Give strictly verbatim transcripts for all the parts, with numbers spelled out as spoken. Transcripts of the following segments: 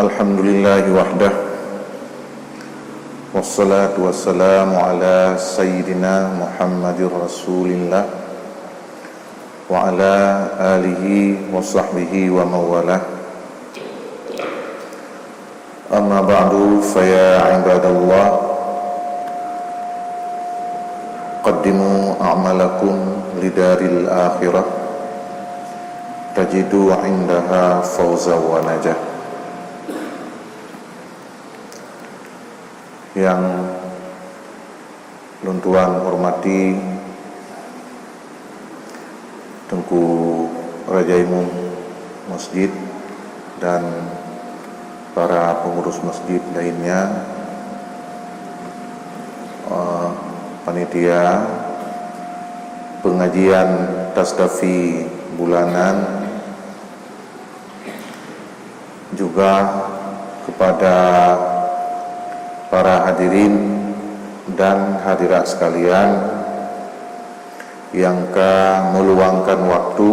Alhamdulillahi wahdah. Wassalatu wassalamu ala sayyidina Muhammadir Rasulillah wa ala alihi wa sahbihi wa mawalah. Amma ba'du, fa ya ibadallah, qaddimu a'malakum lidaril akhirah, tajidu indaha fauza wa najah. Yang lôn tuan hormati Teungku Raja Imum Masjid dan para pengurus masjid lainnya, eh, panitia pengajian Tasdafi bulanan, juga kepada para hadirin dan hadirat sekalian yang ka meluangkan waktu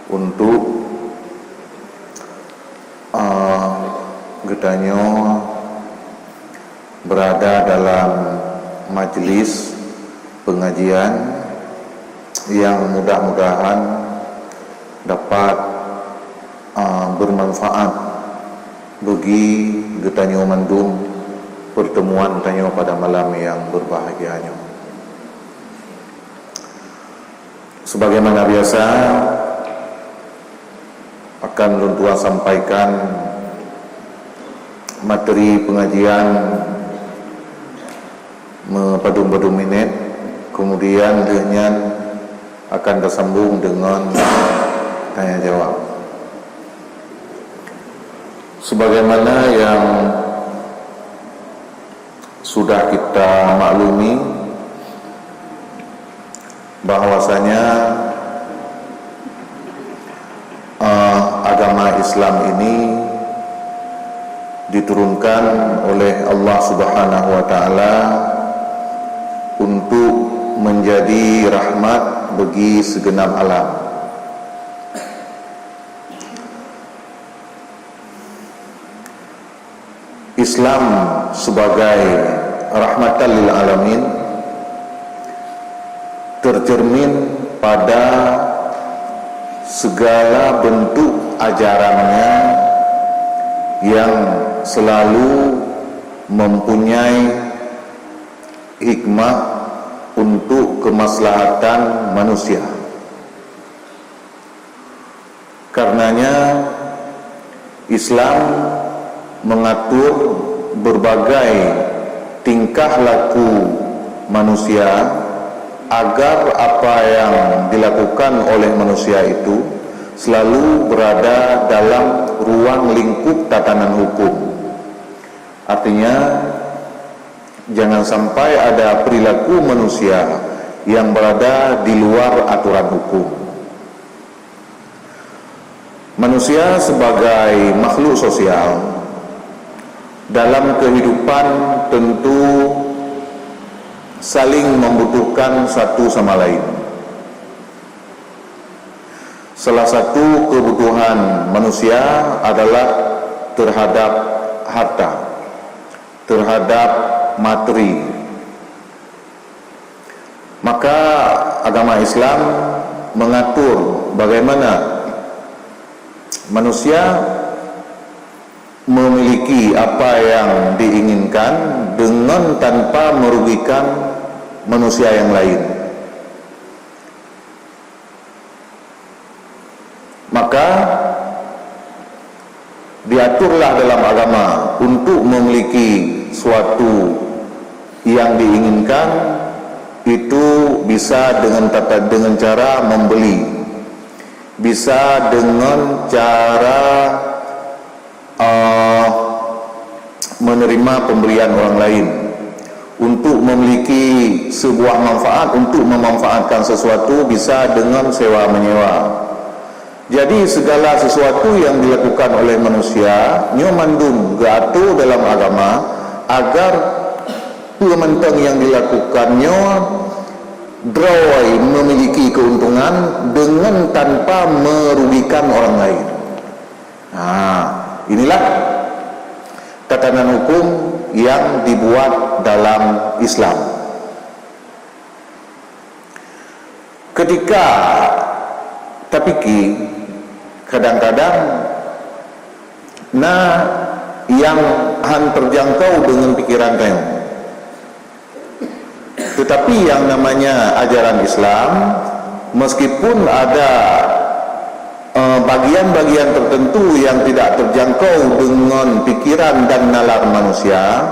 untuk, eh, geutanyoe berada dalam majlis pengajian yang mudah-mudahan dapat, ah, bermanfaat bagi geutanyoe mandum pertemuan tanyoe pada malam yang berbahagia nyoe. Sebagaimana biasa, akan lôn tuan sampaikan materi pengajian meupadum-padum minit, kemudian lheueh nyan akan tersambung dengan tanya jawab. Sebagaimana yang sudah kita maklumi, bahwasanya, eh, agama Islam ini diturunkan oleh Allah Subhanahu wa Taala untuk menjadi rahmat bagi segenap alam. Islam sebagai rahmatan lil alamin tercermin pada segala bentuk ajarannya yang selalu mempunyai hikmah untuk kemaslahatan manusia. Karenanya, Islam mengatur berbagai tingkah laku manusia agar apa yang dilakukan oleh manusia itu selalu berada dalam ruang lingkup tatanan hukum. Artinya, jangan sampai ada perilaku manusia yang berada di luar aturan hukum. Manusia sebagai makhluk sosial, dalam kehidupan tentu saling membutuhkan satu sama lain. Salah satu kebutuhan manusia adalah terhadap harta, terhadap materi. Maka agama Islam mengatur bagaimana manusia memiliki apa yang diinginkan dengan tanpa merugikan manusia yang lain. Maka diaturlah dalam agama untuk memiliki suatu yang diinginkan itu bisa dengan tata, dengan cara membeli, bisa dengan cara, eh, menerima pemberian orang lain. Untuk memiliki sebuah manfaat, untuk memanfaatkan sesuatu bisa dengan sewa menyewa. Jadi segala sesuatu yang dilakukan oleh manusia nyoe mandum geuatur dalam agama agar peue mantong yang dilakukan nyoe droe memiliki keuntungan dengan tanpa merugikan orang lain. Ha. Inilah tatanan hukum yang dibuat dalam Islam. Ketika tapiki, kadang-kadang na nyang han terjangkau dengan pikiran tanyoe. Tetapi yang namanya ajaran Islam, meskipun ada, eh, bagian-bagian tertentu yang tidak terjangkau dengan pikiran dan nalar manusia,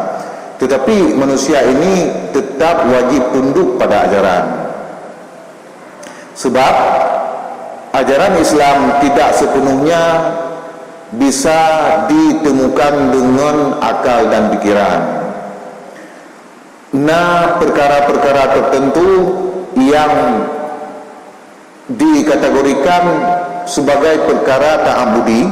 tetapi manusia ini tetap wajib tunduk pada ajaran. Sebab ajaran Islam tidak sepenuhnya bisa ditemukan dengan akal dan pikiran. Na perkara-perkara tertentu yang dikategorikan sebagai perkara ta'abudi,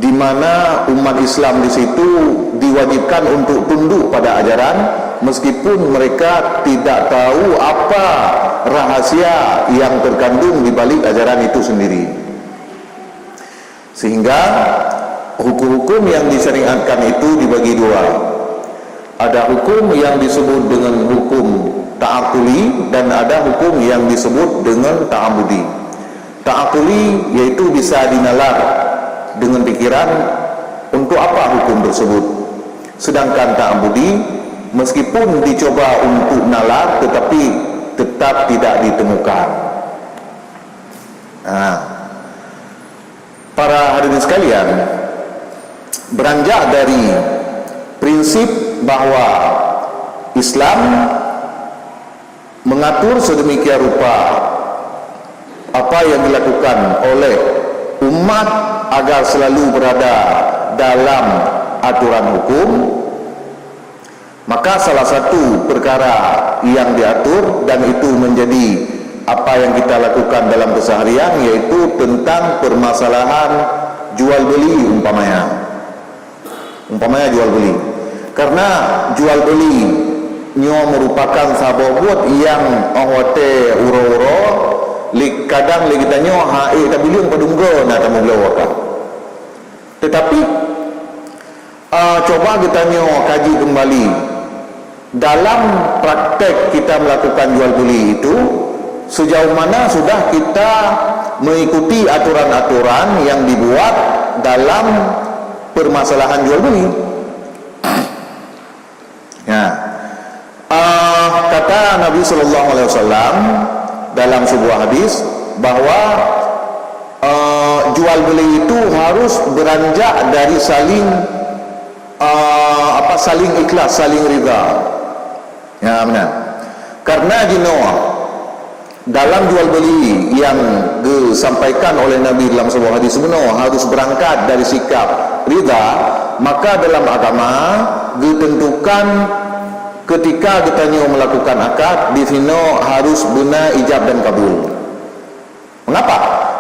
di mana umat Islam di situ diwajibkan untuk tunduk pada ajaran, meskipun mereka tidak tahu apa rahasia yang terkandung di balik ajaran itu sendiri. Sehingga hukum-hukum yang disyariatkan itu dibagi dua. Ada hukum yang disebut dengan hukum ta'akuli dan ada hukum yang disebut dengan ta'abudi. Ta'akuli yaitu bisa dinalar dengan pikiran untuk apa hukum tersebut. Sedangkan ta'abudi, meskipun dicoba untuk nalar, tetapi tetap tidak ditemukan. Ha. Para hadirin sekalian, beranjak dari prinsip bahwa Islam mengatur sedemikian rupa apa yang dilakukan oleh umat agar selalu berada dalam aturan hukum, maka salah satu perkara yang diatur dan itu menjadi apa yang kita lakukan dalam keseharian, yaitu tentang permasalahan jual beli umpamanya. Umpamanya jual beli. Karena jual beli nyoe merupakan saboh buet nyang 'oh watèe uroe-uroe, lé-, kadang lé geutanyoe han ék tabileung padum goe na tameubloe wakaf. Tetapi, ah, coba geutanyoe kaji kembali. Dalam praktek kita melakukan jual beli itu, sejauh mana sudah kita mengikuti aturan-aturan yang dibuat dalam permasalahan jual beli? Ya. Ah, kata Nabi sallallahu alaihi wasallam dalam sebuah hadis bahwa, ah, jual beli itu harus beranjak dari saling, ah, apa, saling ikhlas, saling rida. Ya, benar. Karena jinoe dalam jual beli yang disampaikan oleh Nabi dalam sebuah hadis bunoe harus berangkat dari sikap rida, maka dalam agama ditentukan ketika geutanyoe melakukan akad, di sinoe harus beuna ijab dan kabul. Mengapa?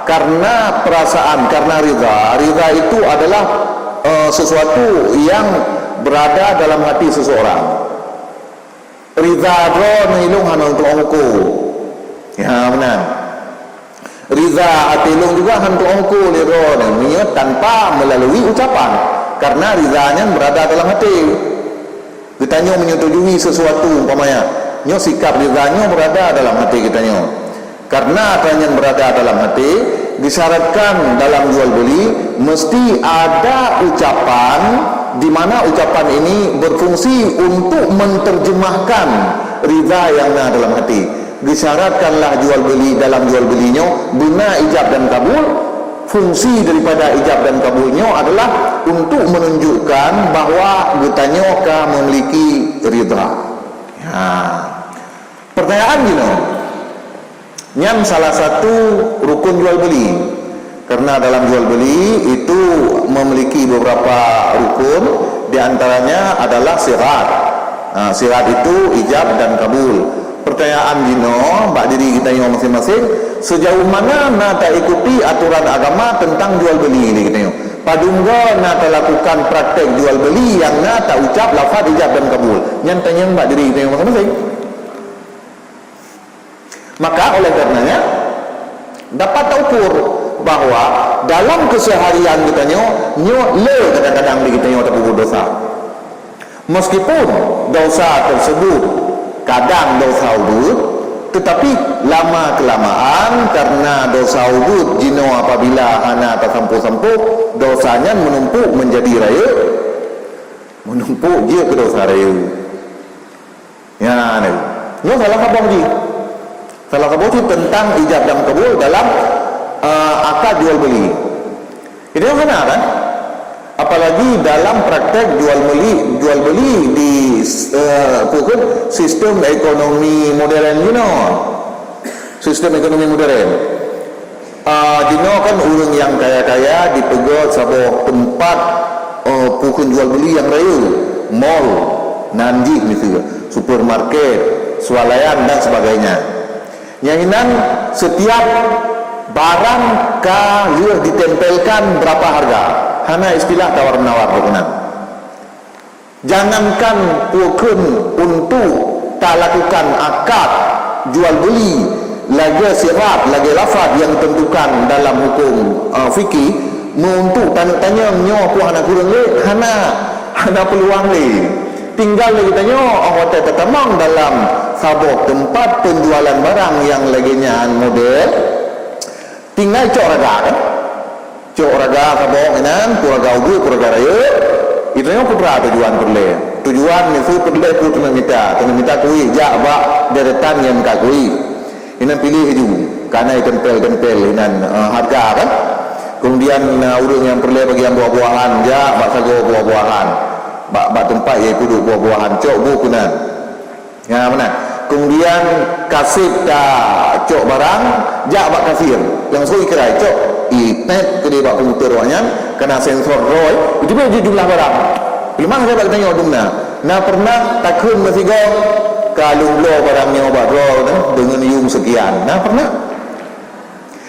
Karena perasaan, karena rida. Rida itu adalah, eh, sesuatu yang berada dalam hati seseorang. Rida droeneuh ilong hana untuk ongko. Ya, benar. Rida até ilong juga hana untuk ongko lé droeneuh, meunyoe tanpa melalui ucapan. Karena rida nyan berada dalam hati. Geutanyoe menyetujui sesuatu, umpamanya, nyoe sikap rida nyoe berada dalam hati geutanyoe. Karena atra nyan berada dalam hati, disyaratkan dalam jual beli mesti ada ucapan di mana ucapan ini berfungsi untuk menterjemahkan rida yang na dalam hati. Disyaratkanlah jual beli dalam jual beli nyoe beuna ijab dan kabul. Fungsi daripada ijab dan kabul nyoe adalah untuk menunjukkan bahwa geutanyoe ka memiliki rida. Ha. Pertanyaan jinoe, nyan salah satu rukun jual beli. Karena dalam jual beli itu memiliki beberapa rukun, di antaranya adalah sirat. Ha, sirat itu ijab dan kabul. Pertanyaan jinoe bak diri geutanyoe masing-masing, sejauh mana na taikuti aturan agama tentang jual beli di geutanyoe? Padum goe na talakukan praktek jual beli yang na taucap lafaz ijab dan kabul? Nyan tanyong bak diri geutanyoe masing-masing. Maka oleh karenanya dapat taukur bahwa dalam keseharian geutanyoe, nyoe le kadang-kadang di geutanyoe tapeubuet desya. Meskipun desya tersebut kadang desya ubeut, tetapi lama-kelamaan karena desya ubeut jinoe apabila hana tasampôh-sampôh, desya nyan menumpuk menjadi rayeuk, menumpuk jeuet keu desya rayeuk. Ya, ni. Nyoe salah saboh jih. Salah saboh jih tentang ijab dan kabul dalam, eh, akad jual beli. Itu yang salah, kan? Apalagi dalam praktek jual beli, jual beli di, eh, apa ke, sistem ekonomi modern jinoe. Sistem ekonomi modern. Ah, jinoe kan ureuëng nyang kaya-kaya jipeugöt saboh teumpat, eh, peue kheun jual beli nyang rayeuk, mall, nan jih miseue, supermarket, swalayan dan sebagainya. Nyang inan setiap barang ka lheueh ditempelkan berapa harga. Hana istilah tawar-menawar keunan. Jangankan peue kheun untuk talakukan akad jual beli lagée sirat, lagée lafaz nyang ditentukan dalam huköm, eh, fikih, meu untuk tanyong-tanyong nyoe peue hana kureueng lé, hana, hana peuluang lé. Tinggai lé geutanyoe óh watée tatamong dalam saboh teumpat peunjualan barang nyang lagée nyan model, tinggai cok raga, kan? Cok raga saboh inan, peue raga ubeut, peue raga rayeuk. Itu nyoe putra tujuan peureulée. Tujuan miseue peureulée peue keuneuk mita. Keuneuk mita kuéh jak bak deretan nyang meukat kuéh. Inan piléh laju, ka na itempel-tempel inan, eh, harga kan. Kemudian, eh, ureuëng nyang peureulée bagian buah-buahan jak bak sagoe buah-buahan. Bak, bak teumpat nyang ipeuduek buah-buahan, cok bu keunan. Ya, meunan. Kemudian kaseb tacok barang, jak bak kasir. Langsung ikrai, cok. Ipet keudeh bak komputer awaknyan, kena sensor droe, beutôi jih jumlah barang. Leumah saya bak geutanyoe dum na. Na pernah takheun meusigoe, ka lôn bloe barang nyoe bak droe na, deungon yuem sekian. Na pernah?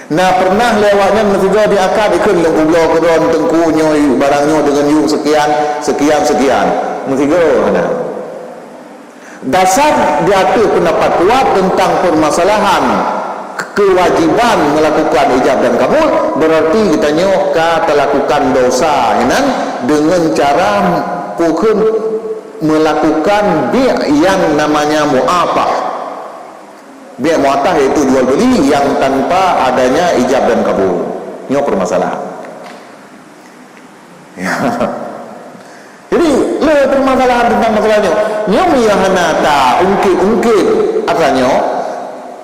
Na pernah lé awaknyan meusigoe di akad ikheun lôn kubloe keudroe teungku nyoe barang nyoe deungon yuem sekian, sekian, sekian. Meusigoe hana. Dasar di ateueh pendapat kuat tentang permasalahan kewajiban melakukan ijab dan kabul, berarti geutanyoe ka talakukan dosa inan dengan cara peue kheun melakukan bi' yang namanya mu'atah. Bi' mu'atah yaitu jual beli yang tanpa adanya ijab dan kabul. Nyoe permasalahan. Ya. Jadi, le permasalahan tentang masalah nyoe. Nyoe meunyo hana ta ungkit-ungkit atra nyoe,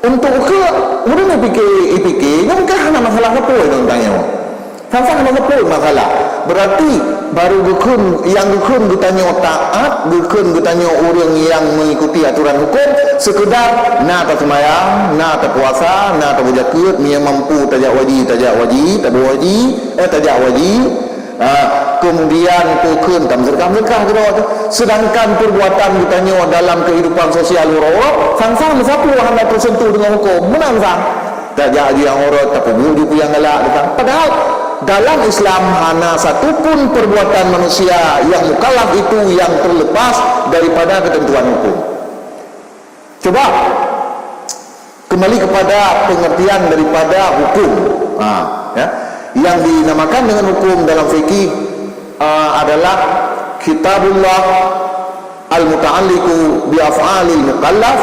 untuk ke ureuëng ipike, ipike, nyoe mungkin hana masalah sapeue tentang nyoe. Sang-sang hana sapeue masalah. Berarti baru geukheun, nyang geukheun geutanyoe taat, geukheun geutanyoe ureuëng nyang mengikuti aturan hukum, sekedar na taseumayang, na tapuasa, na tabaca zakeuet, meunyo mampu tajak haji, tajak haji, taboh haji, eh, tajak haji, Ha, kemudian peue kheun tameuseudekah-meuseudeukah keudroe teuh. Sedangkan perbuatan geutanyoe dalam kehidupan sosial uroe-uroe, sang-sang meusapeue hana teusentuh deungon huköm. Meunan sang. Tajak aju nyang uroe, tapeubuet ju peue nyang galak, sang. Padahal dalam Islam hana satu pun perbuatan manusia yang mukallaf itu yang terlepas daripada ketentuan hukum. Coba kembali kepada pengertian daripada hukum. Ha, ya. Yang dinamakan dengan hukum dalam fikih, ah, adalah kitabullah al-muta'alliqu bi af'alil mukallaf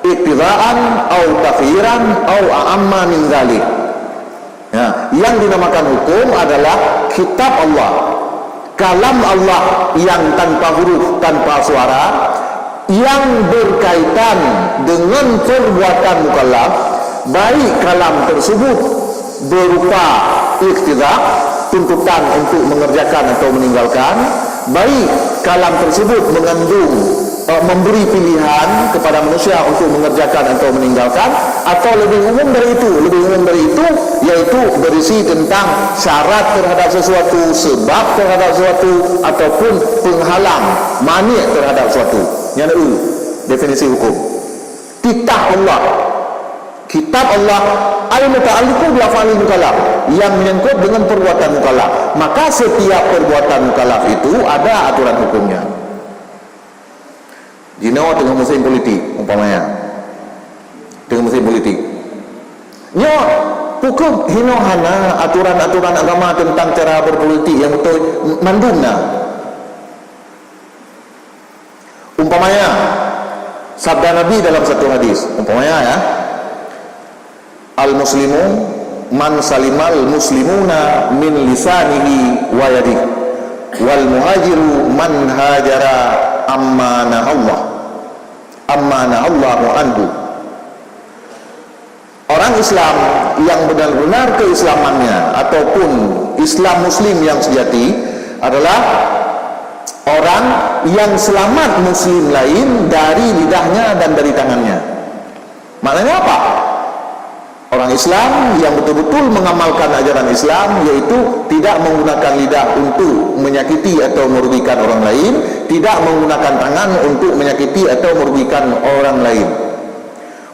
iqtidaan au takhyiran au a'amma min dzalik. Ya, yang dinamakan hukum adalah kitab Allah, kalam Allah yang tanpa huruf, tanpa suara, yang berkaitan dengan perbuatan mukallaf, baik kalam tersebut berupa iqtida, tuntutan untuk mengerjakan atau meninggalkan, baik kalam tersebut mengandung, eh, memberi pilihan kepada manusia untuk mengerjakan atau meninggalkan, atau lebih umum dari itu, lebih umum dari itu, yaitu berisi tentang syarat terhadap sesuatu, sebab terhadap sesuatu, ataupun penghalang, mani' terhadap sesuatu. Nyan eu, definisi hukum. Titah Allah. Kitab Allah al-muta'alliqu bi af'alil mukallaf, yang menyangkut dengan perbuatan mukallaf. Maka setiap perbuatan mukallaf itu ada aturan hukumnya. Jinoe teungoh musim politik, umpamanya. Teungoh musim politik. Nyoe, Hukôm hinoe hana aturan-aturan agama teuntang cara berpolitik nyang beutôi, mandum na. Umpamanya, sabda Nabi dalam satu hadis, umpamanya ya, "Al-muslimu man salimal muslimuna min lisanihi wa yadihi, wal muhajiru man hajara amma nahallah, amma nahallahu anhu." Orang Islam yang benar-benar keislamannya ataupun Islam Muslim yang sejati adalah orang yang selamat Muslim lain dari lidahnya dan dari tangannya. Maknanya apa? Orang Islam yang betul-betul mengamalkan ajaran Islam, yaitu tidak menggunakan lidah untuk menyakiti atau merugikan orang lain, tidak menggunakan tangan untuk menyakiti atau merugikan orang lain.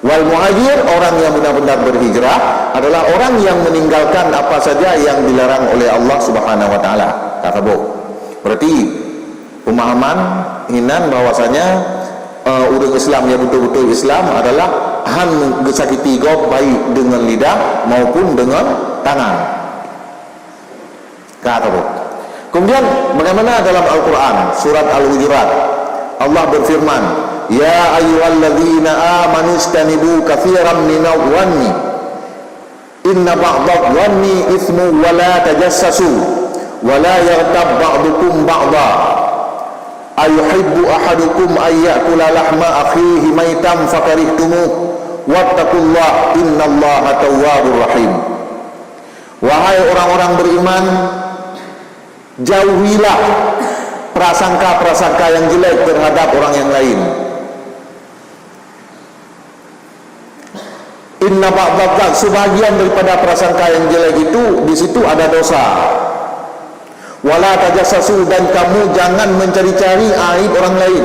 Wal muhajir, orang yang benar-benar berhijrah, adalah orang yang meninggalkan apa saja yang dilarang oleh Allah Subhanahu wa Taala. Ka saboh. Berarti, pemahaman hinan bahwasanya, eh, ureuëng Islam yang betul-betul Islam adalah han geusakiti gob baik dengan lidah maupun dengan tangan. Ka saboh. Kemudian, bagaimana dalam Al-Quran, surat Al-Hujurat, Allah berfirman, "Ya ayyuhalladzina amanu ijtanibu katsiran minadh-dhanni, inna ba'dadh-dhanni itsmun wa la tajassasu, wa la yaghtab ba'dukum ba'dha, ayuhibbu ahadukum an ya'kula lahma akhihi maitan fakarihtumuh, wattaqullaha innallaha tawwabur rahim." Wahai orang-orang beriman, jauhilah prasangka-prasangka yang jelek terhadap orang yang lain. Inna ba'dadh, sebahagian daripada prasangka yang jelek itu, di situ ada dosa. Wala tajassasu, dan kamu jangan mencari-cari aib orang lain.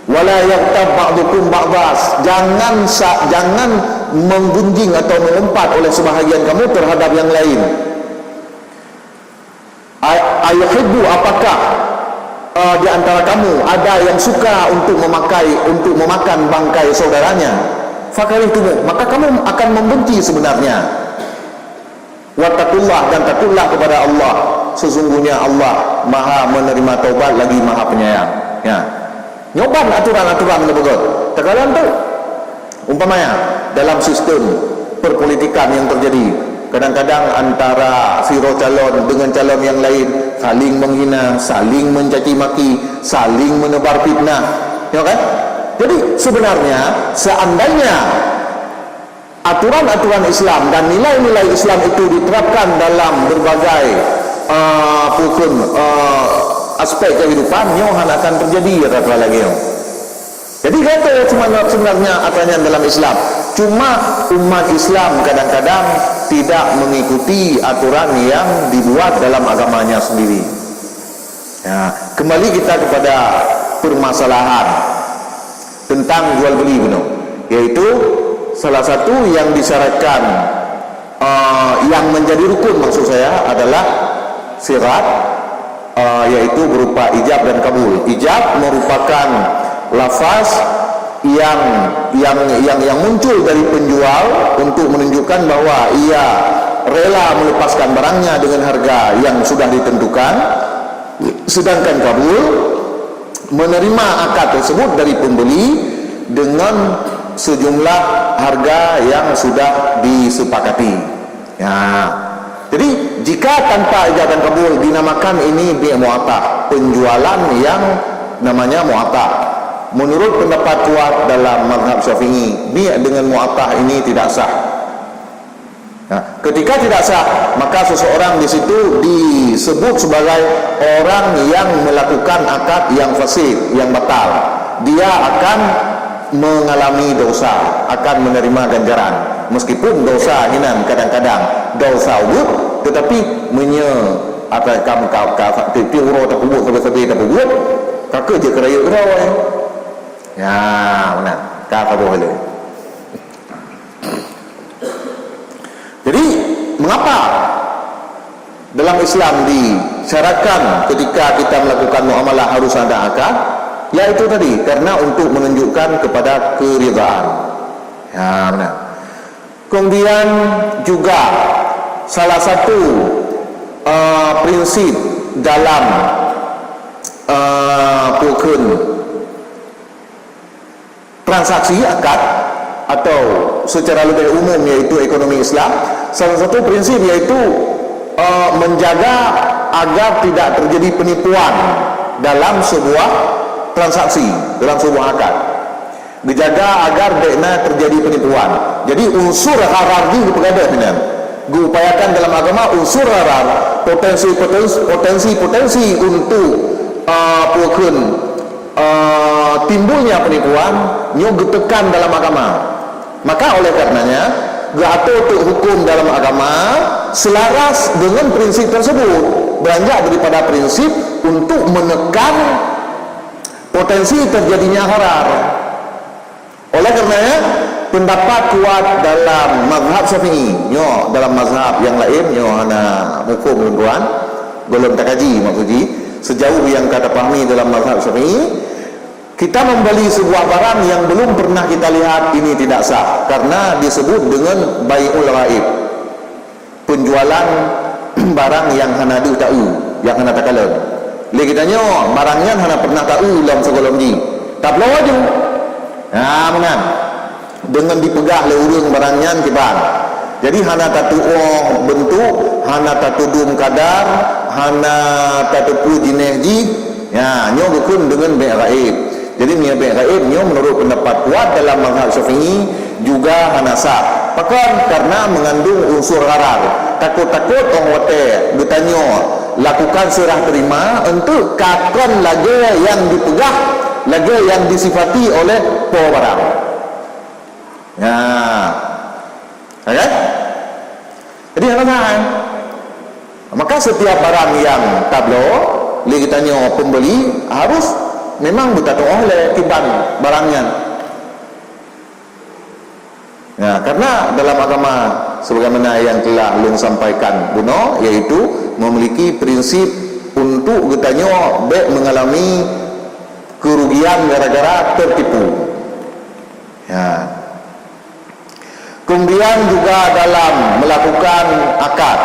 Wala yaghtab ba'dukum ba'dha, jangan sa-, jangan menggunjing atau mengumpat oleh sebahagian kamu terhadap yang lain. Ay-, ayuhibbu, apakah, eh, di antara kamu ada yang suka untuk memakai, untuk memakan bangkai saudaranya? Fakarihtumuh, maka kamu akan membenci sebenarnya. Wattaqullah, dan takutlah kepada Allah. Sesungguhnya Allah Maha menerima taubat lagi Maha Penyayang. Ya. Nyoe ban aturan-aturan neupeugah. Takalon tu. Umpamanya, dalam sistem perpolitikan yang terjadi, kadang-kadang antara sidroe calon dengan calon yang lain saling menghina, saling mencaci maki, saling menebar fitnah. Ya kan? Jadi, sebenarnya, seandainya aturan-aturan Islam dan nilai-nilai Islam itu diterapkan dalam berbagai, uh, pukul, uh, aspek kehidupan, nyoe hana akan terjadi rata lagi nyoe. Jadi, kata cuma sebenarnya aturan dalam Islam. Cuma umat Islam kadang-kadang tidak mengikuti aturan yang dibuat dalam agamanya sendiri. Ya, kembali kita kepada permasalahan tentang jual beli bunoe, yaitu salah satu yang disyaratkan, eh, yang menjadi rukun, maksud saya, adalah syarat, eh, yaitu berupa ijab dan kabul. Ijab merupakan lafaz yang, yang, yang, yang muncul dari penjual untuk menunjukkan bahwa ia rela melepaskan barangnya dengan harga yang sudah ditentukan, sedangkan kabul menerima akad tersebut dari pembeli dengan sejumlah harga yang sudah disepakati. Ya. Jadi, jika tanpa ijab dan kabul, dinamakan ini bi' mu'attah, penjualan yang namanya mu'attah. Menurut pendapat kuat dalam mazhab Syafi'i, bi' dengan mu'attah ini tidak sah. Nah, ketika tidak sah, maka seseorang di situ disebut sebagai orang yang melakukan akad yang fasid, yang batal. Dia akan mengalami dosa, akan menerima ganjaran. Meskipun dosa hinan kadang-kadang dosa ubit, tetapi meunyoe ata kam ka, ka, ti, ti uroe tapeubuet, sabe-sabe tapeubuet, ka keuh jeuet keurayeuk droe. Ya, meunan. Ka saboh lé. Jadi, mengapa dalam Islam disyaratkan ketika kita melakukan muamalah harus ada akad? Yaitu tadi, karena untuk menunjukkan kepada keridaan. Ya, benar. Kemudian juga salah satu, eh, prinsip dalam, eh, peue kheun, transaksi akad atau secara lebih umum iaitu ekonomi Islam, salah satu prinsip iaitu, eh, menjaga agar tidak terjadi penipuan dalam sebuah transaksi, dalam sebuah akad. Geujaga agar bék na terjadi penipuan. Jadi unsur gharar jih geupeugah nyan. Geuupayakan dalam agama unsur gharar, potensi-potensi, potensi-potensi untuk, uh, peue kheun, uh, timbulnya penipuan, nyoe geutekan dalam agama. Maka oleh karenanya, geuatur teuk hukum dalam agama selaras dengan prinsip tersebut, beranjak daripada prinsip untuk menekan potensi terjadinya gharar. Oleh karenanya, pendapat kuat dalam mazhab Syafi'i, nyoe dalam mazhab yang lain, nyoe hana muphom lôn tuan, golom takaji maksud jih, sejauh yang ka tapahami dalam mazhab Syafi'i, kita membeli sebuah barang yang belum pernah kita lihat, ini tidak sah, karena disebut dengan bai'ul ghaib. Penjualan barang nyang hana deuh taeu, nyang hana takalon. Lé geutanyoe, barang nyan hana pernah taeu lom sigohlom jih. Tabloe laju. Ha, meunan. Deungon jipeugah lé ureuëng barang nyan kiban. Jadi, hana tatuoh beuntuk, hana tatudum kadar, hana tateupeue jinéh jih. Ya, nyoe geukheun deungon bék gaéb. Jadi, meunyoe bék gaéb nyoe meunurot peundapat kuat dalam mazhab Syafi'i juga hana sah. Pakon? Karena mengandung unsur gharar. Takot-takot óh watée geutanyoe lakukan serah terima, enteuk ka kon lagée nyang jipeugah, lagée nyang disifati oleh po barang. Nah. Ya kan? Jadi, hana sah, eh? Maka setiap barang nyang tabloe lé geutanyoe pembeli harus memang beutatuoh lé kiban barang nyan. Ya, karena dalam agama sebagaimana yang telah lôn sampaikan bunoe, yaitu memiliki prinsip untuk geutanyoe bék mengalami kerugian gara-gara tertipu. Ya. Kemudian juga dalam melakukan akad,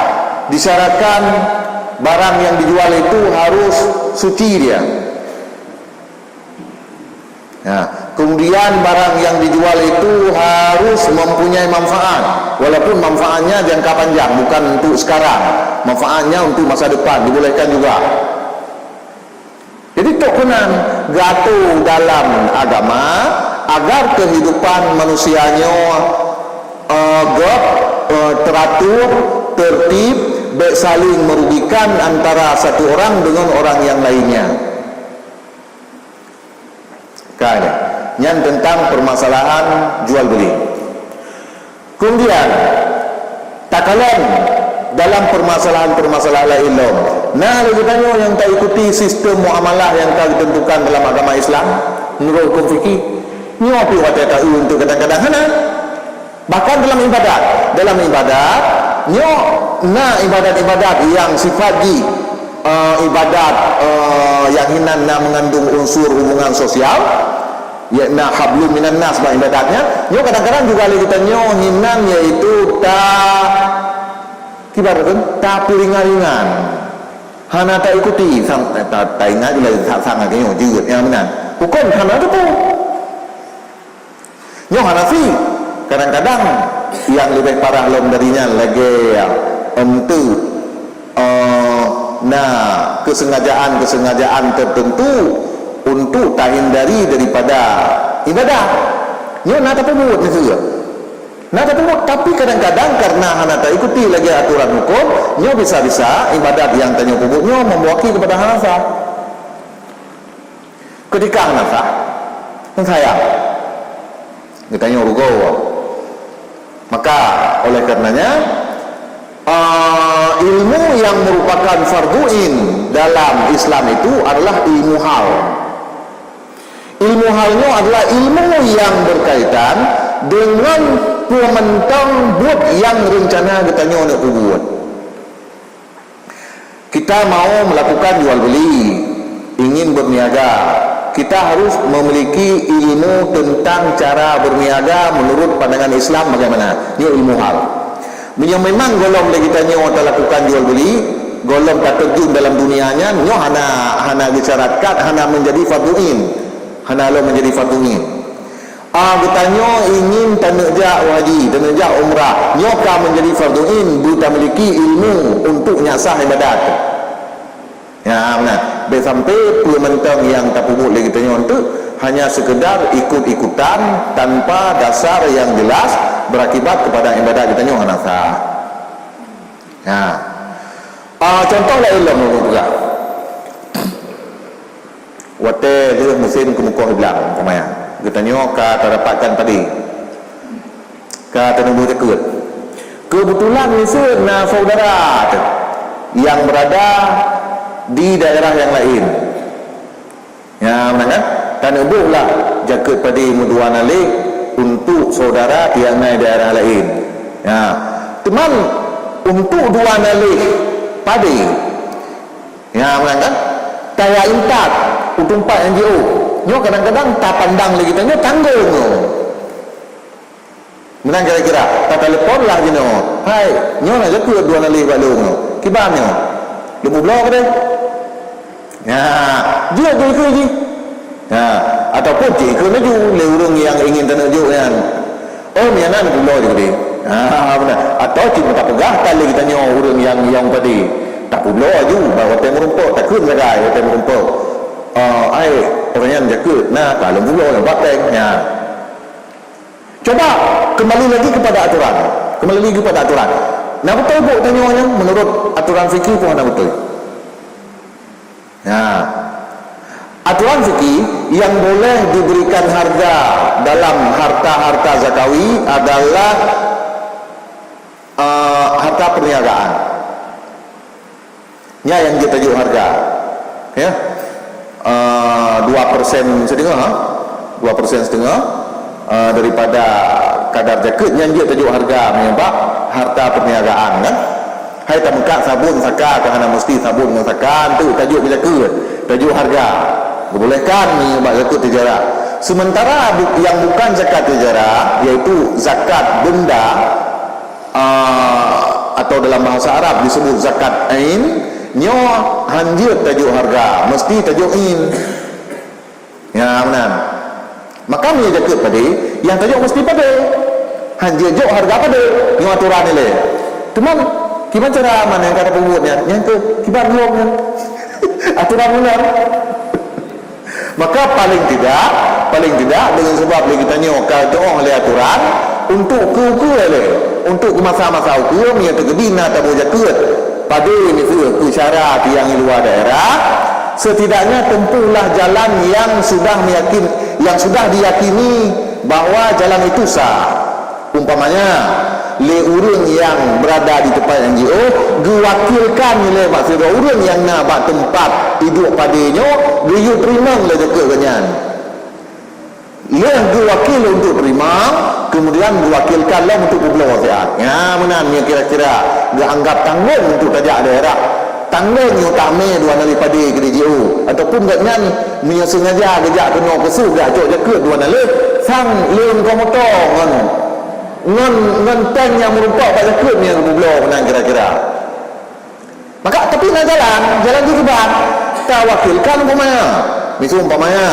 disyaratkan barang yang dijual itu harus suci dia. Ya. Kemudian barang yang dijual itu harus mempunyai manfaat, walaupun manfaatnya jangka panjang, bukan untuk sekarang. Manfaatnya untuk masa depan, dibolehkan juga. Jadi, trok keunan geuatur dalam agama agar kehidupan manusia nyoe, eh, gop, eh, teratur, tertib, bék saling merugikan antara satu orang dengan orang yang lainnya. Kan? Nyan tentang permasalahan jual beli. Kemudian, takalon dalam permasalahan-permasalahan laén lom. Na lé geutanyoe nyang taikuti sistem muamalah nyang ka geuteuntukan dalam agama Islam meunurot huköm fikih. Nyoe pih watée taeu untuk kadang-kadang hana. Bahkan dalam ibadat, dalam ibadat, nyoe na ibadat-ibadat nyang sifat jih, eh, ibadat, eh, nyang hinan na mengandung unsur hubungan sosial, ya, na hablum minan nas bak ibadat nyan. Nyoe kadang-kadang juga lé geutanyoe hinan, yaitu ta-, kiban rukun, tapeuringan-ringan. Hana taikuti, sang-, ta-, taingat lé sang-, sang lagée nyoe jeuet nyang meunan. Huköm hana teupeue. Nyoe hana fi. Kadang-kadang nyang leubeh parah lom dari nyan lagée, em, tu, eh, na kesengajaan-kesengajaan tertentu untuk tahindari daripada ibadah. Nyoe na tapeubuet miseue. Na tapeubuet, tapi kadang-kadang karena hana taikuti lagée aturan huköm, nyoe bisa-bisa ibadat nyang tanyoe peubuet nyoe membawa kepada hana sah. Ketika hana sah, kan sayang. Geutanyoe rugoe. Maka, oleh karenanya, eh, ilmu yang merupakan fardu ain dalam Islam itu adalah ilmu hal. Ilmu hal nyoe adalah ilmu yang berkaitan dengan peumantong buet nyang reuncana geutanyoe neuk peubuet. Kita mau melakukan jual beli, ingin berniaga. Kita harus memiliki ilmu tentang cara berniaga menurut pandangan Islam bagaimana. Nyoe ilmu hal. Meunyoe memang gohlom lé geutanyoe talakukan jual beli, gohlom taterjun dalam dunia nyan, nyoe hana, hana disyaratkan, hana menjadi fardhu ain. Hana lom menjadi fardhu ain. Ah, geutanyoe ingin taneuk jak haji, taneuk jak umrah, nyoe ka menjadi fardhu ain, beutamiliki ilmu untuk nyak sah ibadat. Ya, meunan. Bèk sampai peue mantong nyang tapeubuet lé geutanyoe eunteuk hanya sekedar ikut-ikutan tanpa dasar yang jelas, berakibat kepada ibadat geutanyoe hana sah. Ya. Ah, contoh laén lom lôn peugah. Watèe lheueh musim keumeukoh iblang, umpamanya, geutanyoe ka tadapatkan padé. Ka taneuk boh jakeuet. Keubeutulan miseue na saudara teuh nyang beurada di daerah nyang laén. Nyan meunan kan? Taneuk boh lah jakeuet padé meudua naleh untuk saudara nyang na di daerah laén. Ya. Teuma untuk dua naleh padé, ya, meunan kan? Taya intat u teumpat nyang jiôh. Nyoe kadang-kadang tapandang lé geutanyoe tanggong nyoe. Meunan kira-kira, tatelepon lah jinoe. "Hai, nyoe na jakeuet dua naleh bak lôn nyoe. Kiban nyoe? Lôn peubloe keudeh?" Nyan, jeuet keu jih. Ha, ataupun jikheun laju lé ureueng nyang ingin taneuk jok nyan, "Oh, meunan peubloe jih keudeh." Ha, beuna. Atawa cit meuta peugah that lé geutanyoe ureueng nyang, nyang padé. Tapeubloe laju, bak watèe meurumpok, takheun sagai watèe meurumpok. "Ah, ai, ureueng nyan jakeuet, na ka lôn peubloe nyoe bak péng." Nyan. Coba kembali lagi kepada aturan. Kembali lagi kepada aturan. Na beutôi buet tanyoe nyan menurut aturan fikih pun na beutôi. Nah, aturan fikih yang boleh diberikan harga dalam harta-harta zakawi adalah, eh, harta perniagaan. Nyan nyang jeuet tajok harga. Ya. Eh, dua persen seudeuengah, ha? Dua persen seudeuengah, eh, daripada kadar jakeuet nyan jeuet tajok harga meunyoe bak harta perniagaan, kan? Hai tameukat sabon saka, ka hana meusti sabon ngon saka, tu tajok keu jakeuet, tajok harga. Geubolehkan meunyoe bak zakeuet tijarah. Sementara bu-, yang bukan zakat tijarah, yaitu zakat benda, ah, atau dalam bahasa Arab disebut zakat ain, nyoe hanjeuet tajok harga, meusti tajok ain. Ya, meunan. Maka meunyoe jakeuet padé, nyang tajok meusti padé. Hanjeuet jok harga padé, nyoe aturan ilèe. Teuma, kiban cara meunan nyang ka tapeubuet nyan, nyang keu kiban lom nyan. Aturan meunan. Maka paling tidak, paling tidak deungon sabab lé geutanyoe ka teu'oh lé aturan, untuk keu-keu lé, untuk keu masa-masa ukeue meunyoe teukeudi na taboh jakeuet padé miseue keu syara nyang di luwa daerah, setidaknya tempuhlah jalan yang sudah meyakin, yang sudah diyakini bahwa jalan itu sah. Umpamanya, lé ureueng nyang beurada di teumpat nyang jiôh, geuwakilkan lé mak sidroe ureueng nyang na bak teumpat iduek padé nyoe, geuyue teurimong lé jakeuet geuh nyan. Lheueh geuwakil untuk teurimong, keumudian geuwakilkan lom untuk peubloe siat. Nyan meunan nyang kira-kira geuanggap tanggong untuk tajak daerah. Tanggong nyoe tamè dua naleh padé keu jiôh, ataupun gobnyan meunyoe seungaja geujak keunoe keu su geujak cok jakeuet dua naleh, sang lôn keu moto ngon Ngon, ngon péng nyang meurumpok bak jakeuet nyang geubloe meunan kira-kira. Maka, tapi na jalan, jalan jih kiban. Tawakilkan umpamanya. Miseu umpamanya,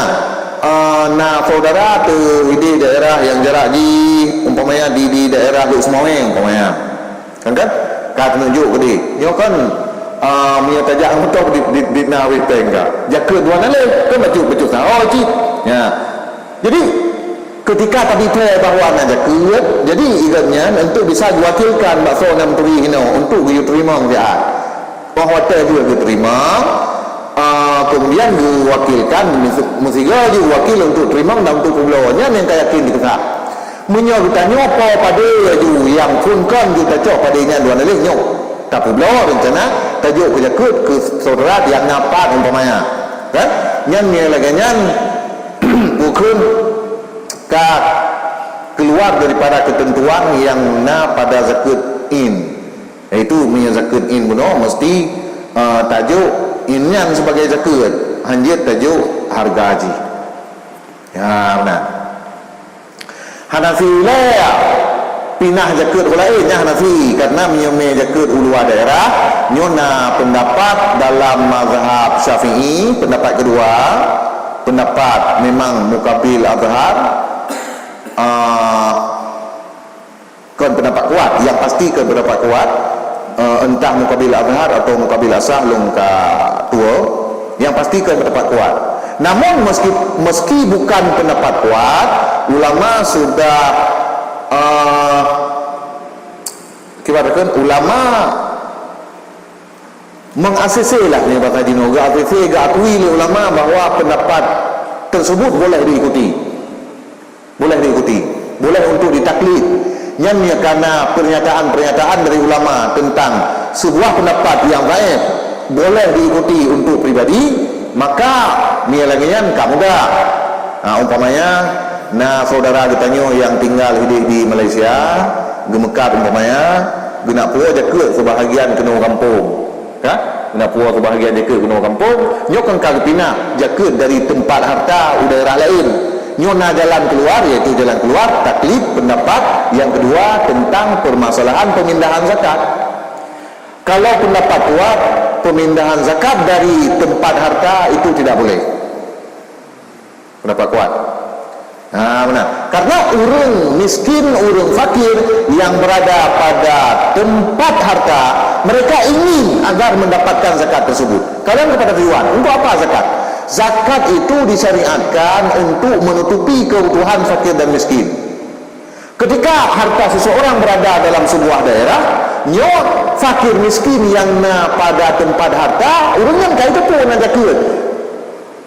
eh, na saudara teuh di daerah nyang jarak jih, umpamanya di, di daerah Lhokseumawe umpamanya. Kan, kan? Ka teununjuk keudeh. Nyoe kan, eh, meunyoe tajak moto di, di, di na wéh péng ka. Jakeuet dua naleh, kan bacut-bacut saho cit. Ya. Jadi, ketika tabitée bahwa na jakeuet, jadi igeuh nyan untuk bisa geuwakilkan bak soe nyang meuturi hinoe untuk geuyue teurimong siat. Óh watée jeuet geuteurimong, a, keumudian geuwakilkan meusi-, meusigoe jih wakil untuk teurimong dan untuk peubloe. Nyan nyang ka yakin dikeusah. Meunyoe geutanyoe po padé laju nyang phon kon jeuet tacok padé nyan dua naleh nyoe. Tapeubloe reuncana tajok keu jakeuet keu saudara nyang na pat umpamanya. Kan? Nyan nyang lagée nyan bukon ka keluar daripada ketentuan nyang na pada zakeuet in. Yaitu meunyoe zakeuet in bunoe meusti, eh, tajok in nyan sibagai zakeuet, hanjeuet tajok hareuga jih. Ha, meunan. Hanafi lé pinah jakeuet u laén, nyan Hanafi, karena meunyoe mé jakeuet u luwa daerah, nyoe na pendapat dalam mazhab Syafi'i, pendapat kedua, pendapat memang mukabil azhar, ah, kon pendapat kuat, yang pasti kon pendapat kuat, eh, entah mukabil azhar atau mukabil asah lôn ka tuwo, yang pasti kon pendapat kuat. Namun meski, meski bukan pendapat kuat, ulama sudah, eh, kibarkan ulama meng-A C C lah, ni bahasa jinoe, geu-A C C, geuakui lé ulama bahwa pendapat tersebut boleh diikuti. Boleh diikuti, boleh untuk ditaklid. Nyan meunyoe na pernyataan-pernyataan dari ulama tentang sebuah pendapat yang dhaif boleh diikuti untuk pribadi, maka meunyoe lagée nyan ka mudah. Ha, umpamanya, na saudara geutanyoe yang tinggal hideh di Malaysia, geumeukat umpamanya, geunak puwoe jakeuet sebahagian keunoe gampông. Ka? Geunak puwoe sebahagian jakeuet keunoe gampông, nyoe kan ka geupinah jakeuet dari tempat harta u daerah laén. Nyoe na jalan keluar, yaitu jalan keluar taklid pendapat yang kedua tentang permasalahan pemindahan zakat. Kalau pendapat kuat, pemindahan zakat dari tempat harta itu tidak boleh. Pendapat kuat. Ha, benar. Karena ureuëng miskin, ureuëng fakir yang berada pada tempat harta, mereka ingin agar mendapatkan zakat tersebut. Kalian kepada tujuan, untuk apa zakat? Zakat itu disyariatkan untuk menutupi kebutuhan fakir dan miskin. Ketika harta seseorang berada dalam sebuah daerah, nyoe fakir miskin yang na pada tempat harta, ureuëng nyan ka itu pun na jakeuet.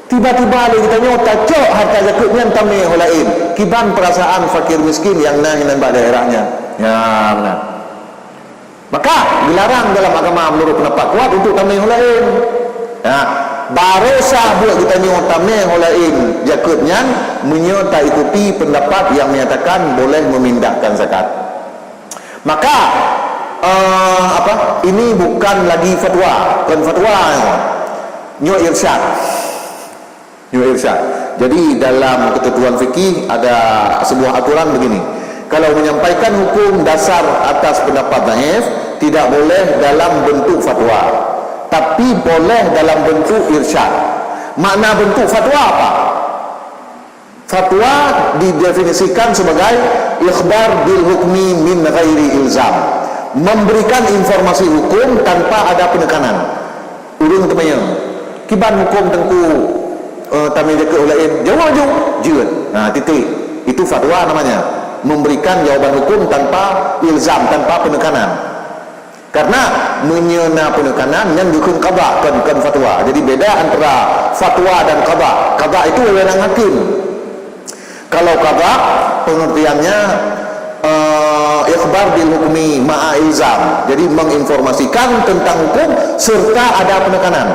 Tiba-tiba lé geutanyoe tacok harta jakeuet nyan tamé ho laén. Kiban perasaan fakir miskin nyang na hinan bak daerah nyan? Ya, meunan. Maka, geularang dalam agama menurut pendapat kuat untuk tamé ho laén. Ya, barô sah buet geutanyoe tamé ho laén jakeuet nyan meunyoe taikuti pendapat yang menyatakan boleh memindahkan zakat. Maka, eh, apa? Ini bukan lagi fatwa, bukan fatwa. Nyoe irsyad. Nyoe irsyad. Jadi, dalam ketentuan fikih ada sebuah aturan begini. Kalau menyampaikan hukum dasar atas pendapat dhaif, tidak boleh dalam bentuk fatwa. Tapi boleh dalam bentuk irsyad. Makna bentuk fatwa apa? Fatwa didefinisikan sebagai ikhbar bil hukmi min ghairi ilzam, memberikan informasi hukum tanpa ada penekanan. Ureuëng teumanyong, "Kiban hukum teungku, eh, tamé jakeuet ho laén?" Jaweueb aju, "Jeuet." Nah, titik. Itu fatwa namanya. Memberikan jawaban hukum tanpa ilzam, tanpa penekanan. Karena meunyoe na peunekanan, nyan geukheun qada, kon, kon fatwa. Jadi, beda antara fatwa dan qada. Qada itu wewenang hakim. Kalau qada, pengertiannya, eh, ikhbar bil hukmi ma'a ilzam. Jadi, menginformasikan tentang hukum serta ada penekanan.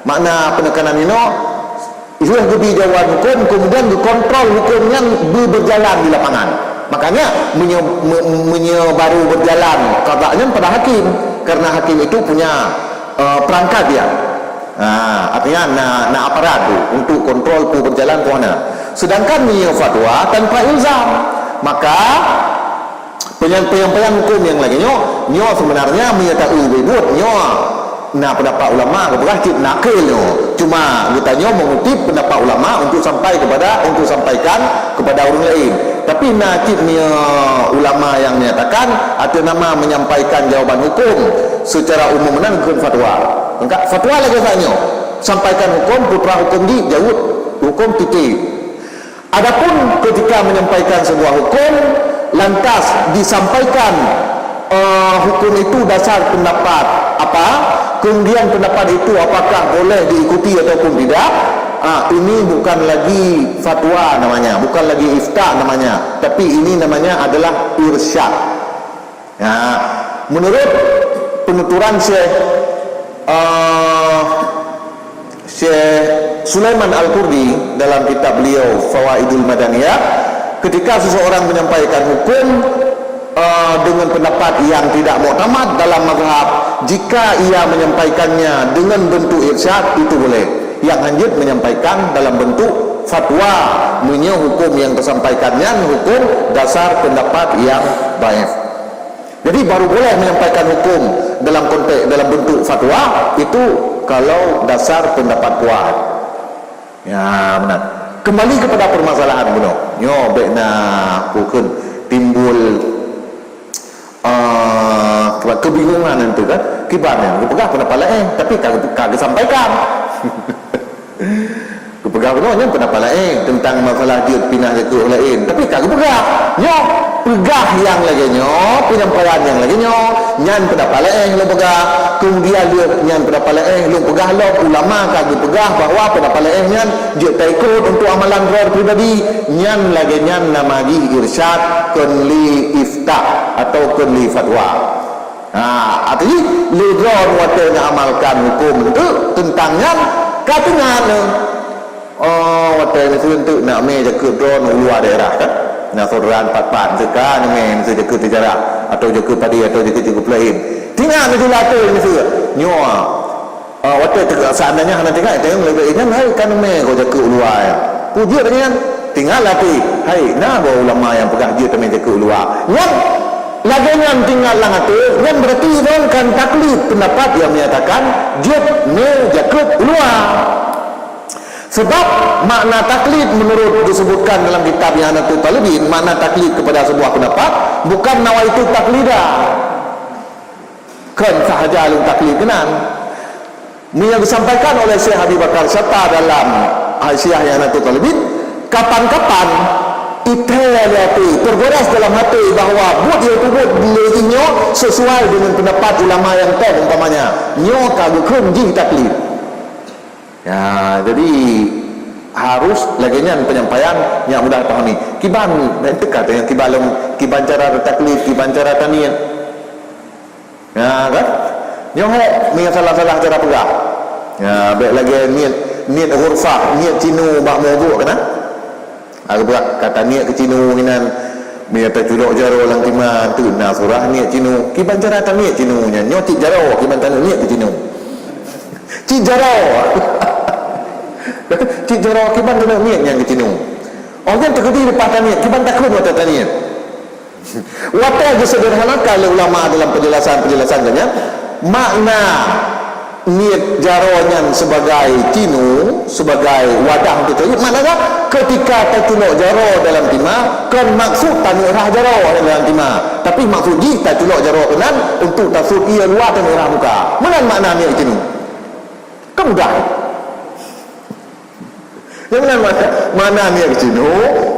Makna peunekanan inoe, lheueh geubri jawaban hukum, kemudian geukontrol hukum nyan beu-, berjalan di lapangan. Makanya, meunyoe, me-, meunyoe baru berjalan qada nyan pada hakim, karena hakim itu punya, eh, perangkat dia. Ha, artinya, na, na aparat tu untuk kontrol peue berjalan peue hana. Sedangkan meunyoe fatwa tanpa ilzam, maka Peunyan-, peunyampaian hukum nyang lagée nyoe, nyoe sebenarnya meunyoe ta-eu buet nyoe na pendapat ulama geupeugah cit nakil nyoe. Cuma geutanyoe mengutip pendapat ulama untuk sampai kepada, untuk sampaikan kepada ureuëng laén. Tapi na cit meunyoe ulama nyang menyatakan ateueh nama menyampaikan jawaban hukum secara umum meunan geukheun fatwa. Engka fatwa lagée nyoe, sampaikan hukum, putra hukum di jaweueb hukum titik. Adapun ketika menyampaikan sebuah hukum, lantas disampaikan, eh, hukum itu dasar pendapat apa, kemudian pendapat itu apakah boleh diikuti ataupun tidak, ah, ini bukan lagi fatwa namanya, bukan lagi ifta namanya, tapi ini namanya adalah irsyad. Ya, menurut penuturan Syekh, eh, Syekh Sulaiman Al-Qurdi dalam kitab beliau Fawaidul Madaniyah, ketika seseorang menyampaikan hukum, eh, dengan pendapat yang tidak muktamad dalam mazhab, jika ia menyampaikannya dengan bentuk irsyad, itu boleh. Nyang hanjeuet menyampaikan dalam bentuk fatwa, meunyoe hukum nyang teusampaikan nyan hukum dasar pendapat nyang dhaif. Jadi, baru boleh menyampaikan hukum dalam konteks, dalam bentuk fatwa, itu kalau dasar pendapat kuat. Ya, benar. Kembali kepada permasalahan bunoe. Nyoe bèk na pukon timbul, ah, kebingungan itu kan. Kiban nyan geupeugah pendapat laén, tapi ka, ka geusampaikan. Geupeugah bunoe nyan pendapat laén tentang masalah jeuet pinah jakeuet laén, tapi ka geupeugah. Nyoe, peugah nyang lagèe nyoe, penyampaian nyang lagèe nyoe, nyan pendapat laén lôn peugah. Kemudian lheueh nyan pendapat laén lôn peugah lom, ulama ka geupeugah bahwa pendapat laén nyan jeuet taikot untuk amalan droe pribadi. Nyan lagèe nyan nama jih irsyad, kon lé ifta atau kon lé fatwa. Ha, arti lé droe watèe neuamalkan huköm teuk teuntang nyan ka teuingat neuh. Oh, watèe miseue teuk na mè jakeuet droe u luwa daerah kan. Na syedara pat-pat miseue ka neumè miseue jakeuet seujarah atau jakeuet padé atau jakeuet-jakeuet laén. Teuingat miseue latôi miseue. Nyoe. Ah, watèe teu-, seandainya hana teuingat, teuingat leubeh ingat, hai, ka neumè goe jakeuet u luwa nyan. Peue jeuet nyan? Teuingat latih, hai, na goe ulama nyang peugah jeuet tamè jakeuet u luwa. Nyan, lagèe nyan teuingat lam até, nyan berarti droe kan taklid pendapat yang menyatakan jeuet mè jakeuet u luwa. Sebab makna taklid menurut disebutkan dalam kitab I'anatut Talibin, makna taklid kepada sebuah pendapat bukan nawaitu taklida. Kon sahaja lôn taklid keunan. Meunyoe disampaikan oleh Syekh Abi Bakar Syatta dalam Hasyiah I'anatut Talibin, kapan-kapan ithèe lé até, tergores dalam até bahwa buet nyang peubuet lé jih nyoe sesuai dengan pendapat ulama nyang top umpamanya, nyoe ka geukheun jih taklid. Ya, jadi harus lagèe nyan penyampaian nyang mudah dipahami. Kiban, bèk teuka teuh nyang kiban lom, kiban cara taklid, kiban cara taniet. Ya, kan? Nyoe hèk, meunyoe salah-salah cara peugah. Ya, bèk lagèe niet, niet ghurfah, niet cinu bak mawdhu' keunan. Ka geupeugah ka taniet keu cinu inan, meunyoe taculok jaroe lam tima, teuk na surah niet cinu. Kiban cara taniet cinu nyan, nyoe cit jaroe, kiban taneuk niet keu cinu. Cit jaroe. Cit jaroe, kiban taneuk niet nyan keu cinu. Oh, nyan teukeudi leupah taniet, kiban takheun watèe taniet. Watèe geuseuderhanakan lé ulama dalam penjelasan-penjelasan geuh nyan, makna niet jaroe nyan sebagai cinu, sebagai wadah untuk taniet, maknanya ketika taculok jaroe dalam tima, kon maksud taneuk rhah jaroe dalam tima, tapi maksud jih taculok jaroe keunan untuk tasut ie luwa taneuk rhah muka. Meunan makna niet cinu. Kan mudah. Nyang meunan makna, makna niet cinu,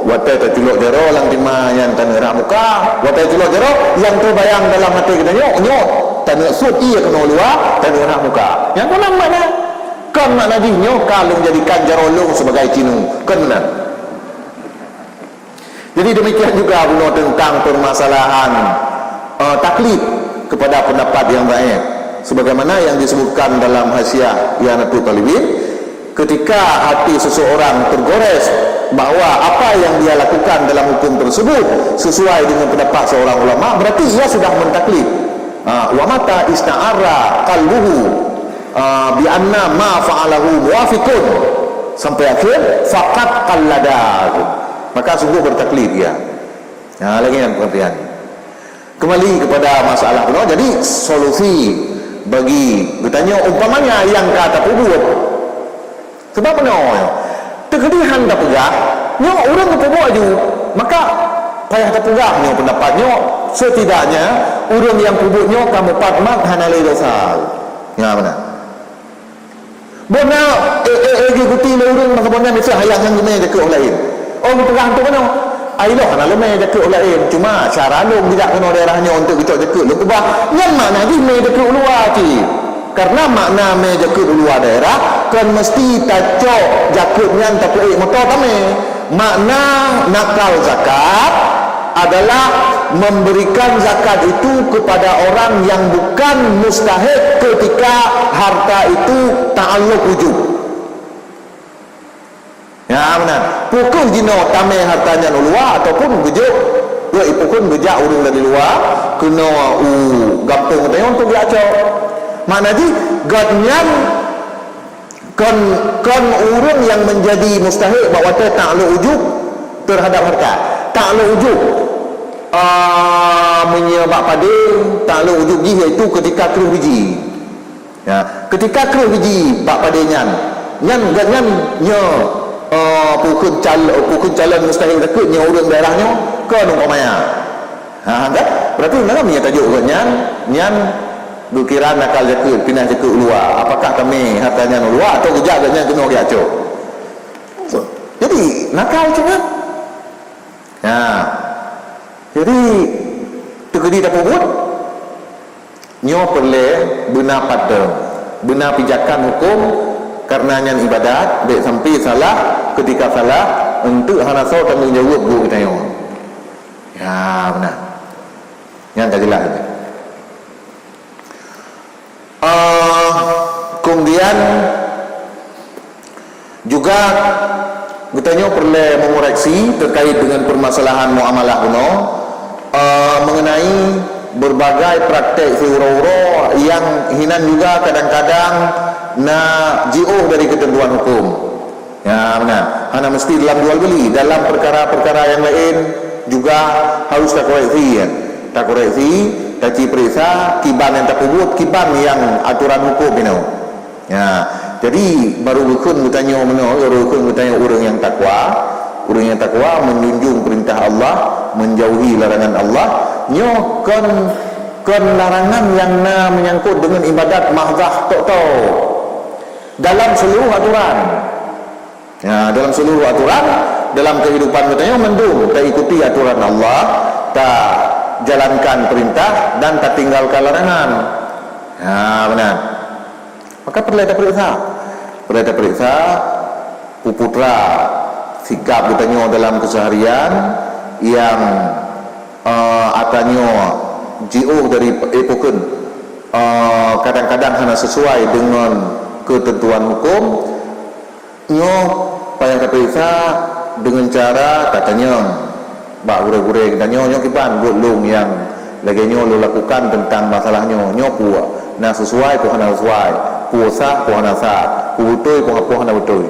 watèe taculok jaroe lam tima nyan taneuk rhah muka, watèe culok jaroe nyang teubayang dalam até geutanyoe, nyoe taneuk sut ie keunoe luwa, taneuk rhah muka. Nyang meunan makna. Kon makna jih nyoe ka lôn jadikan jaroe lôn sebagai cinu. Kon meunan. Jadi demikian juga bunoe tentang permasalahan, eh, taklid kepada pendapat yang dhaif. Sebagaimana yang disebutkan dalam Hasyiah I'anatut Talibin, ketika hati seseorang tergores bahwa apa yang dia lakukan dalam hukum tersebut sesuai dengan pendapat seorang ulama, berarti ia sudah mentaklid. Ha, wa mata ista'arra qalbuhu, ah, bi anna ma fa'alahu muwafiqun, sampai akhir, faqad qallada. Maka sungguh bertaklid ia. Ha, lagèe nyan pengertian. Kembali kepada masalah bunoe, jadi solusi bagi geutanyoe umpamanya nyang ka tapeubuet. Sebab meunoe, teukeudi han tapeugah, nyoe ureueng geupeubuet aju, maka payah tapeugah nyoe pendapat nyoe, setidaknya ureueng nyang peubuet nyoe ka mupat mat hana lé dosa. Nyan meunan. Beuna, eh, eh, eh, geuyue guti lé ureueng meusaboh nyan miseue hayang nyan geumè jakeuet laén. Oh, geupeugah hantom meunoe. Ai lôn hana lôn mè jakeuet laén, cuma cara lôn geujak keunoe daerah nyoe untuk geucok jakeuet lôn keubah. Nyan makna jih mè jakeuet u luwa cit. Karena makna mè jakeuet u luwa daerah kon meusti tacok jakeuet nyan tapeuék moto tamè. Makna nakal zakat adalah memberikan zakat itu kepada orang yang bukan mustahik ketika harta itu ta'alluq wujub. Ya, meunan. Peu kheueh jinoe tamè harta nyan u luwa ataupun geujok, peu kheueh geujak ureueng dari luwa keunoe u gampông geutanyoe untuk geucok. Makna jih, gobnyan Kon, kon ureuëng nyang menjadi mustahik bak watée taklok ujub terhadap harta. Taklok ujub, ah, meunyoe bak padé, taklok ujub jih yaitu ketika kreueh biji. Ya, ketika kreueh biji bak padé nyan, nyan gobnyan nyoe, eh, peue kheun cal-, peue kheun calon mustahik zakeuet nyoe ureuëng daerah nyoe, kon umpamanya. Ha, kan? Berarti na meunyoe tajok gobnyan, nyan geukira nakal zakeuet, pinah zakeuet u luwa. Apakah tamé harta nyan u luwa atau geujak gobnyan keunoe geujak cok? Jadi, nakal cit nyan. Ha. Jadi, teukeudi tapeubuet, nyoe peureulée beuna pattern, beuna pijakan huköm, kareuna nyan ibadat, bék sampai salah, ketika salah, eunteuk hana soe tanggong jaweueb geuh geutanyoe. Ya, beuna. Nyan ka jeulaih. Ah, kemudian juga geutanyoe peureulée mengoreksi terkait dengan permasalahan muamalah bunoe, ah, mengenai berbagai praktek siuroe-uroe yang hinan juga kadang-kadang na jiôh dari ketentuan hukum. Ya, beuna. Hana meusti dalam jual beli, dalam perkara-perkara nyang laén juga harus takoreksi, ya. Takoreksi, taci peuriksa kiban nyang tapeubuet, kiban nyang atoran hukum inoe. Ya, jadi baru geukheun geutanyoe meunoe, baru geukheun geutanyoe ureuëng nyang takwa. Ureuëng nyang takwa menjunjung perintah Allah, menjauhi larangan Allah. Nyoe kon, kon larangan nyang na menyangkut dengan ibadat mahdah tok-tok. Dalam seluruh aturan. Ya, dalam seluruh aturan, dalam kehidupan geutanyoe mandum taikuti aturan Allah, tajalankan perintah dan tatinggalkan larangan. Ha, beuna. Maka peureulée tapeuriksa. Peureulée tapeuriksa peue putra sikap geutanyoe dalam keseharian nyang, eh, atra nyoe jiôh dari, eh, peue kheun, eh, kadang-kadang hana sesuai dengan ketentuan hukum. Nyoe payah tapeuriksa deungon cara tatanyong bak gurée-gurée geutanyoe, nyoe kiban buet lôn nyang lagée nyoe lôn lakukan teuntang masalah nyoe, nyoe peue na sesuai peue hana sesuai, peue sah peue hana sah, peue beutôi peue, peue hana beutôi.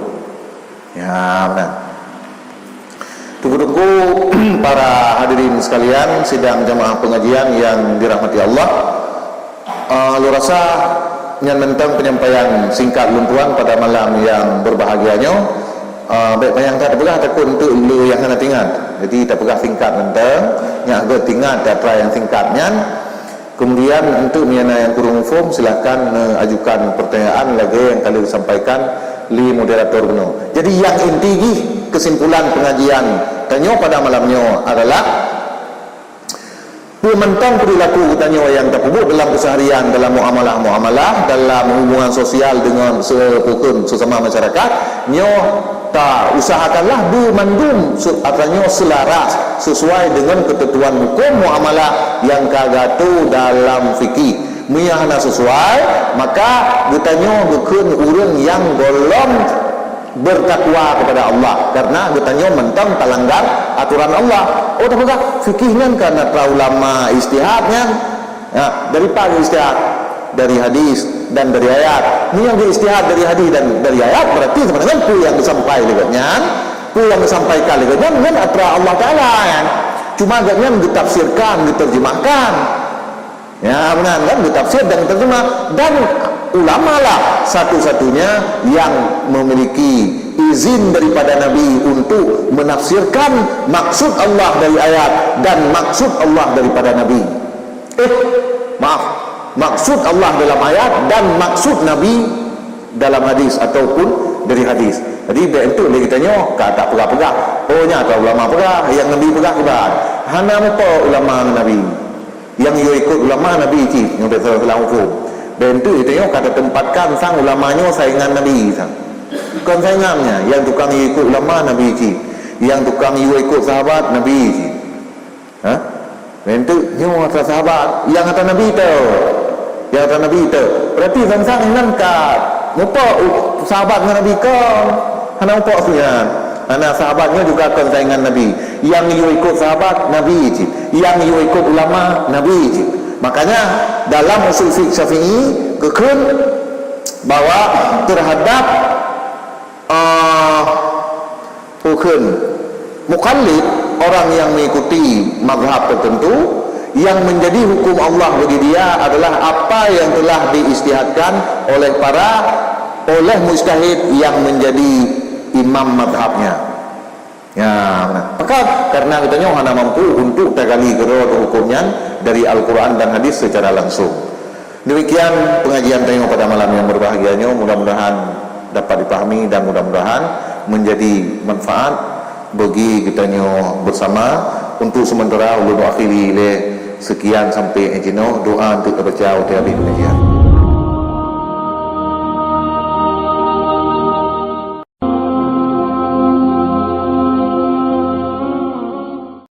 Ya, beuna. Teungku-teungku, para hadirin sekalian, sidang jamaah pengajian yang dirahmati Allah, Ah, lôn rasa nyan mantong penyampaian singkat lôn tuan pada malam nyang berbahagia nyoe. Ah, bék panyang that peugah takot eunteuk le nyang hana teuingat. Jadi tapeugah singkat mantong, nyang göt teuingat atra nyang singkat nyan. Kemudian eunteuk meunyo na nyang kureueng muphom, silakan neuajukan pertanyaan lagée nyang ka lheueh sampaikan lé moderator bunoe. Jadi nyang inti jih kesimpulan pengajian tanyoe pada malam nyoe adalah Peue mantong peurilaku geutanyoe nyang tapeubuet dalam keseharian, dalam muamalah-muamalah, dalam hubungan sosial deungon se-, peue kheun sesama masyarakat, nyoe ta usahakanlah beumandum se-, atra nyoe selaras sesuai deungon keutentuan huköm muamalah nyang ka geuatoe dalam fikih. Meunyo hana sesuai, maka geutanyoe geukheun ureuëng nyang gohlom bertakwa kepada Allah, karena geutanyoe mantong talanggar aturan Allah. Oh, tapeugah fikih nyan kan atra ulama ijtihad nyan. Ya, dari pat ijtihad? Dari hadis dan dari ayat. Meunyo ijtihad dari hadis dan dari ayat, berarti sama dengan peue nyang disampaikan lé gobnyan, peue nyang disampaikan lé gobnyan nyan atra Allah Taala nyan. Cuma gobnyan geutafsirkan, geuterjemahkan. Ya, meunan kan, geutafsir dan geuterjemah. Dan ulama lah satu-satunya yang memiliki izin daripada Nabi untuk menafsirkan maksud Allah dari ayat dan maksud Allah daripada Nabi. Eh, maaf, maksud Allah dalam ayat dan maksud Nabi dalam hadis ataupun dari hadis. Jadi, bék eunteuk lé geutanyoe ka tapeugah-peugah, "Oh, nyan atra ulama peugah, nyang Nabi peugah kiban." Hana meupo ulama ngon Nabi. Nyang yue ikot ulama Nabi cit, nyang teuseulamat huköm. Bék eunteuk geutanyoe ka tateumpatkan sang ulama nyoe saingan Nabi sang. Kon saingan nyan, nyang tukang yue ikot ulama Nabi cit. Nyang tukang yue ikot sahabat Nabi cit. Ha? Bék eunteuk nyoe atra sahabat, nyang atra Nabi teuh. Nyang atra Nabi teuh. Berarti sang-sang nyan ka meupo u-, sahabat ngon Nabi kon. Hana meupo su nyan. Hana, sahabat nyoe juga kon saingan Nabi. Nyang yue ikot sahabat Nabi cit. Nyang yue ikot ulama Nabi cit. Makanya dalam usul fiqh Syafi'i geukheun bahwa terhadap Kheun, muqallid, orang yang mengikuti mazhab tertentu, yang menjadi hukum Allah bagi dia adalah apa yang telah diijtihadkan oleh para, oleh mujtahid yang menjadi imam mazhabnya. Ya, maka karena kita nyoh hana mampu untuk tagali keudroe hukum nyan dari Al-Quran dan hadis secara langsung. Demikian pengajian tanyoe pada malam yang berbahagia nyoe, mudah-mudahan dapat dipahami dan mudah-mudahan menjadi manfaat bagi kita nyoe bersama. Untuk sementara ulun akhiri lé sekian sampai jinoe, doa untuk terbaca watée habéh pengajian.